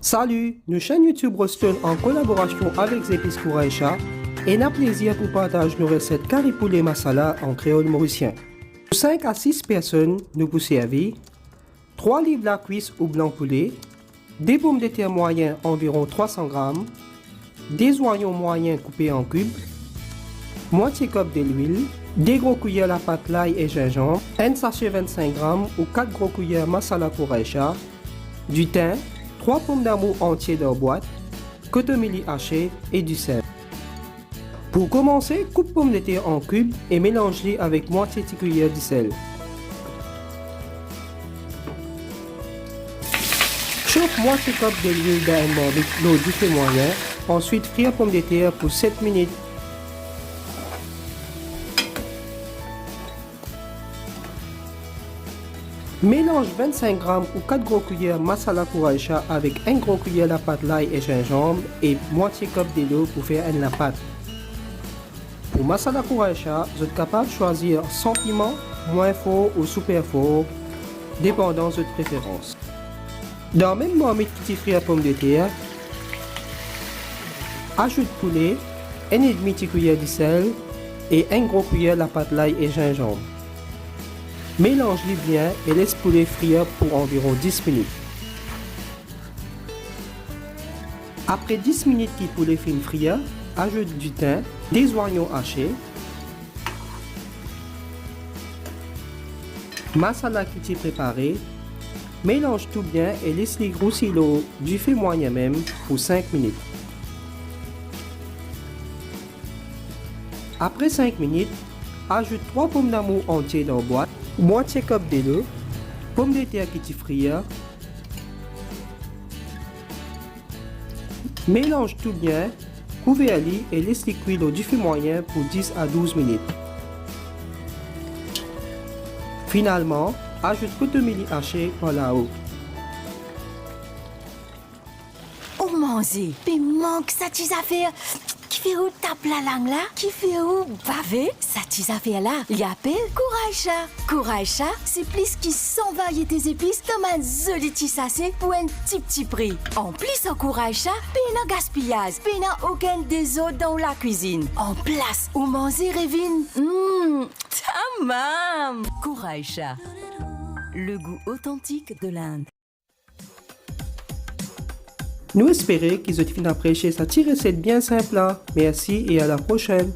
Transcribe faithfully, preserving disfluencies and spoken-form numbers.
Sali, nou chaîne YouTube Roston an kolaborasion avek Zepis Kouraysha ena plezir pou partaz nou reset kari poule masala an kreol morisien. Pou sink a sis personn, nou pou servi trwa liv lakwis ou blan poule, de pomdeter mwayin anviron trwa san gram, de zwayon mwayin koupe an kib, mwatie kop delwil, de gro kouyer lapat lay e zinzanm, enn sase vinn-sink gram ou kat gro kouyer masala Kouraysha, ditin, trwa pomdamour antie dan bwat, kotomili ase e disel. Pou koumanse, koup pomdeter an kib e melanz li avek mwatie ti kouyer disel. Sof mwatie kop delwil dan enn marmit lor dife mwayin, answit frir pomdeter pou set minit. Melanz vinn-sink gram ou kat gro kouyer masala Kouraysha avek enn gro kouyer lapat lay e zinzanm e mwatie kop delo pou fer enn lapat. Pou masala Kouraysha, zot kapav swazir san piman, mwin for ou siper for, depandan zot preferans. Dan mem marmit ki ti frir pomdeter, azout poule, enn edmi ti kouyer disel e enn gro kouyer lapat lay e zinzanm. Melanz li bien e les poule frir pou anviron dis minit. Apre dis minit ki poule finn frir, azout ditin, de zwayon ase, masala ki ti prepare, melanz tou bien e les li rousi lor dife mwayin mem pou sink minit. Apre sink minit, azout trwa pomdamour antie dan bwat, mwatie kop delo, pomdeter ki ti frir, melanz tou bien, kouver li e les li kwi lor dife mwayin pou dis a douz minit. Finalman, azout kotomili ase par lao. Ou manze, pe mank sa ti zafer ki fer ou tap lalang la, ki fer ou bave. Sa ti zafer la, li apel Kouraysha. Kouraysha, se plis ki san variete zepis dan bann zoli ti sase pou enn tipti pri. Anplis ar Kouraysha, pena gaspiyaz, pena okenn dezord dan ou lakwizinn. Anplas, ou manze revinn, mm, tamam! Kouraysha, le goût authentique de l'Inde. Nou espere ki zot finn apresie sa ti reset bien sinp la. Mersi e a la prosenn.